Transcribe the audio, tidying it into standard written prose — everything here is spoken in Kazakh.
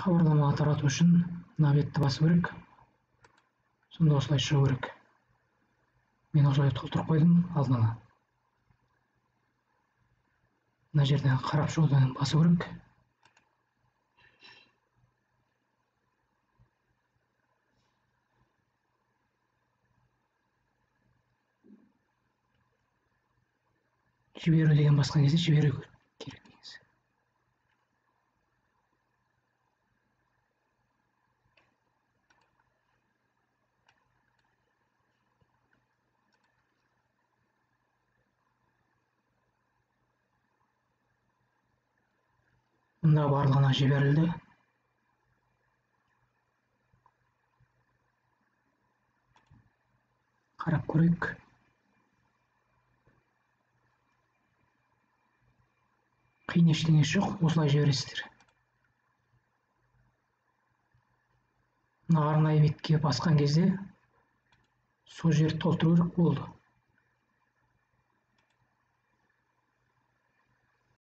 Хабарламаға тарату үшін мына бетті басу керек. Сонда осылай шығу керек. Мен осылай толтырып қойдым алдын ала. Мына жерден қарап шығудан басу керек. Жіберу деген басқан кезде жіберу керек негізі. Мұнда барлығына жіберілді. Қарап көрейік. Қиын ештеңесі жоқ, осылай жібересіздер. Мына арнайы бетке басқан кезде сол жерді толтыру керек болды.